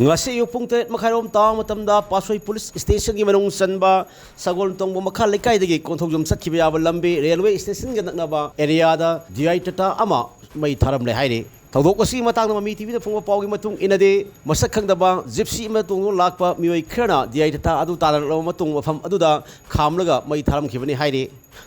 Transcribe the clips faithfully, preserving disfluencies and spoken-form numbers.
ꯉꯁꯤ ꯑꯌꯨꯛ ꯄꯨꯡ ꯇꯔꯦꯠ ꯃꯈꯥꯏꯔꯣꯝ ꯇꯥꯕ ꯃꯇꯝꯗ ꯄꯥꯠꯁꯣꯏ ꯄꯨꯂꯤꯁ ꯁ꯭ꯇꯦꯁꯟꯒꯤ ꯃꯅꯨꯡ ꯆꯟꯕ ꯁꯒꯣꯜ ꯇꯣꯡꯕ ꯃꯈꯥ ꯂꯩꯀꯥꯏꯗꯒꯤ ꯀꯣꯟꯊꯣꯡꯖꯝ ꯆꯠꯈꯤꯕ ꯌꯥꯕ ꯂꯝꯕꯤ ꯔꯦꯜꯋꯦ ꯁ꯭ꯇꯦꯁꯟꯒ ꯅꯛꯅꯕ ꯑꯦꯔꯤꯌꯥꯗ ꯗꯤ ꯑꯥꯏ ꯇꯥꯇꯥ ꯑꯃ ꯃꯩ ꯊꯥꯔꯝꯂꯦ ꯍꯥꯏꯔꯤ꯫ ꯊꯧꯗꯣꯛ ꯑꯁꯤꯒꯤ ꯃꯇꯥꯡꯗ ꯃꯃꯤ ꯇꯤꯚꯤꯗ ꯐꯪꯕ ꯄꯥꯎꯒꯤ ꯃꯇꯨꯡ ꯏꯟꯅꯗꯤ, ꯃꯁꯛ ꯈꯪꯗꯕ ꯖꯤꯞꯁꯤ ꯑꯃ ꯇꯣꯡꯗꯨꯅ ꯂꯥꯛꯄ ꯃꯤꯑꯣꯏ ꯈꯔꯅ ꯗꯤ ꯑꯥꯏ ꯇꯥꯇꯥ ꯑꯗꯨ ꯇꯥꯟꯅꯔꯛꯂꯕ ꯃꯇꯨꯡ ꯃꯐꯝ ꯑꯗꯨꯗ ꯈꯥꯝꯂꯒ ꯃꯩ ꯊꯥꯔꯝꯈꯤꯕꯅꯤ ꯍꯥꯏꯔꯤ꯫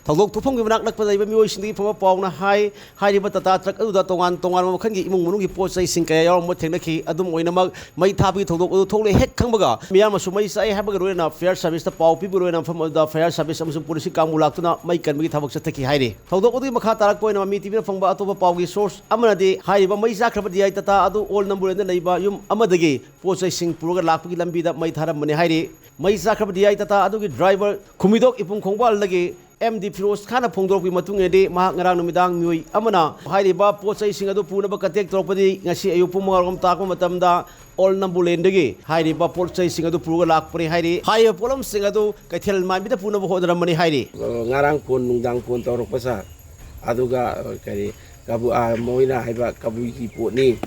ꯊꯧꯗꯣꯛ ꯊꯣꯛꯐꯝꯒꯤ ꯃꯅꯥꯛ ꯅꯛꯄꯗ ꯂꯩꯕ ꯃꯤꯑꯣꯏꯁꯤꯡꯗꯒꯤ ꯐꯪꯕ ꯄꯥꯎꯅ ꯍꯥꯏ, ꯍꯥꯏꯔꯤꯕ ꯇꯥꯇꯥ ꯇ꯭ꯔꯛ ꯑꯗꯨꯗ ꯇꯣꯉꯥꯟ ꯇꯣꯉꯥꯟꯕ ꯃꯈꯜꯒꯤ ꯏꯃꯨꯡ ꯃꯅꯨꯡꯒꯤ ꯄꯣꯠ ꯆꯩꯁꯤꯡ ꯀꯌꯥ ꯌꯥꯎꯔꯝꯕ ꯊꯦꯡꯅꯈꯤ꯫ ꯑꯗꯨꯝ ꯑꯣꯏꯅꯃꯛ, ꯃꯩ ꯊꯥꯕꯒꯤ ꯊꯧꯗꯣꯛ ꯑꯗꯨ ꯊꯣꯛꯂꯦ ꯍꯦꯛ ꯈꯪꯕꯒ ꯃꯤꯌꯥꯝꯅꯁꯨ ꯃꯩ ꯆꯥꯛꯑꯦ ꯍꯥꯏꯕꯒ ꯂꯣꯏꯅꯅ ꯐꯥꯌꯔ ꯁꯥꯔꯚꯤꯁꯇ ꯄꯥꯎ ꯄꯤꯕꯒ ꯂꯣꯏꯅꯅ ꯃꯐꯝ ꯑꯗꯨꯗ ꯐꯥꯌꯔ ꯁꯥꯔꯚꯤꯁ ꯑꯃꯁꯨꯡ ꯄꯨꯂꯤꯁꯀꯤ ꯀꯥꯡꯕꯨ ꯂꯥꯛꯇꯨꯅ ꯃꯩ ꯀꯟꯕꯒꯤ ꯊꯕꯛ ꯆꯠꯊꯈꯤ ꯍꯥꯏꯔꯤ꯫ ꯊꯧꯗꯣꯛ ꯑꯗꯨꯒꯤ ꯃꯈꯥ ꯇꯥꯔꯛꯄ ꯑꯣꯏꯅ ꯃꯃꯤ ꯇꯤꯚꯤꯅ ꯐꯪꯕ ꯑꯇꯣꯞꯄ ꯄꯥꯎꯒꯤ ꯁꯣꯔꯁ ꯑꯃꯅꯗꯤ, ꯍꯥꯏꯔꯤꯕ ꯃꯩ ꯆꯥꯛꯈ꯭ꯔꯕ ꯗꯤ ꯑꯥꯏ ꯇꯥꯇꯥ ꯑꯗꯨ ꯑꯣꯜ ꯅꯝꯕꯨꯂꯦꯟꯗ ꯂꯩꯕ ꯌꯨꯝ ꯑꯃꯗꯒꯤ ꯄꯣꯠ ꯆꯩꯁꯤꯡ ꯄꯨꯔꯒ ꯂꯥꯛꯄꯒꯤ ꯂꯝꯕꯤꯗ ꯃꯩ ꯊꯥꯔꯝꯕꯅꯤ ꯍꯥꯏꯔꯤ꯫ ꯃꯩ ꯆꯥꯛꯈ꯭ꯔꯕ ꯗꯤ ꯑꯥꯏ ꯇꯥꯇꯥ ꯑꯗꯨꯒꯤ ꯗ꯭ꯔꯥꯏꯚꯔ ꯈꯨꯃꯤꯗꯣꯛ ꯏꯄꯨꯡ ꯈꯣꯡꯕꯥꯜꯗꯒꯤ ꯑꯦꯝ ꯗꯤ ꯐꯤꯔꯣꯖ ꯈꯥꯟꯅ ꯐꯣꯡꯗꯣꯔꯛꯄꯒꯤ ꯃꯇꯨꯡ ꯏꯟꯅꯗꯤ, ꯃꯍꯥꯛ ꯉꯔꯥꯡ ꯅꯨꯃꯤꯗꯥꯡ ꯃꯤꯑꯣꯏ ꯑꯃꯅ ꯍꯥꯏꯔꯤꯕ ꯄꯣꯠ ꯆꯩꯁꯤꯡ ꯑꯗꯨ ꯄꯨꯅꯕ ꯀꯟꯇꯦꯛ ꯇꯧꯔꯛꯄꯗꯒꯤ ꯉꯁꯤ ꯑꯌꯨꯛ ꯄꯨꯡ ꯃꯉꯥꯔꯣꯝ ꯇꯥꯛꯄ ꯃꯇꯝꯗ ꯑꯣꯜ ꯅꯝꯕꯨꯂꯦꯟꯗꯒꯤ ꯍꯥꯏꯔꯤꯕ ꯄꯣꯠ ꯆꯩꯁꯤꯡ ꯑꯗꯨ ꯄꯨꯔꯒ ꯂꯥꯛꯄꯅꯤ ꯍꯥꯏꯔꯤ꯫ ꯍꯥꯏꯔꯤꯕ ꯄꯣꯠꯂꯝꯁꯤꯡ ꯑꯗꯨ ꯀꯩꯊꯦꯜ ꯃꯥꯟꯕꯤꯗ ꯄꯨꯅꯕ ꯍꯣꯠꯅꯔꯝꯕꯅꯤ ꯍꯥꯏꯔꯤ꯫ ꯑ, ꯉꯔꯥꯡ ꯐꯣꯟ, ꯅꯨꯡꯗꯥꯡ ꯐꯣꯟ ꯇꯧꯔꯛꯄ ꯁꯥꯔ, ꯑꯗꯨꯒ, ꯑ, ꯀꯔꯤ, ꯀꯕꯨ-, ꯑ, ꯃꯣꯏꯅ ꯍꯥꯏꯕ ꯀꯕꯨꯏꯒꯤ ꯄꯣꯠꯅꯤ,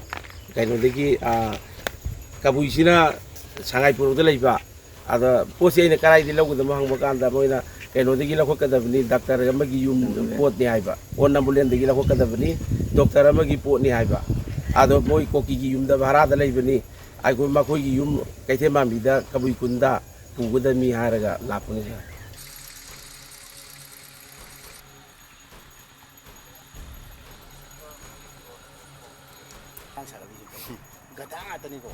ꯀꯩꯅꯣꯗꯒꯤ, ꯑ, ꯀꯕꯨꯏꯁꯤꯅ ꯁꯉꯥꯏꯄ꯭ꯔꯧꯗ ꯂꯩꯕ, ꯑꯗ ꯄꯣꯠꯁꯤ ꯑꯩꯅ ꯀꯗꯥꯏꯗꯒꯤ ꯂꯧꯒꯗꯕꯅꯣ ꯍꯪꯕ ꯀꯥꯟꯗ, ꯃꯣꯏꯅ ꯀꯩꯅꯣꯗꯒꯤ ꯂꯧꯈꯠꯀꯗꯕꯅꯤ, ꯗꯥꯛꯇꯔ ꯑꯃꯒꯤ ꯌꯨꯝ ꯄꯣꯠꯅꯤ ꯍꯥꯏꯕ, ꯑꯣꯟ ꯑꯦꯝꯕꯨꯂꯦꯟꯁꯗꯒꯤ ꯂꯧꯈꯠꯀꯗꯕꯅꯤ, ꯗꯣꯛꯇꯔ ꯑꯃꯒꯤ ꯄꯣꯠꯅꯤ ꯍꯥꯏꯕ꯫ ꯑꯗꯣ ꯃꯣꯏ ꯀꯣꯀꯤꯒꯤ ꯌꯨꯝꯗ ꯚꯔꯥꯗ ꯂꯩꯕꯅꯤ, ꯑꯩꯈꯣꯏ ꯃꯈꯣꯏꯒꯤ ꯌꯨꯝ ꯀꯩꯊꯦꯜ ꯃꯥꯟꯕꯤꯗ ꯀꯕꯨꯏ ꯈꯨꯟꯗ ꯄꯨꯒꯗꯕꯅꯤ ꯍꯥꯏꯔꯒ ꯂꯥꯛꯄꯅꯤ ꯁꯥꯔ꯫ ꯒꯗꯥ ꯉꯥꯛꯇꯅꯤꯀꯣ꯫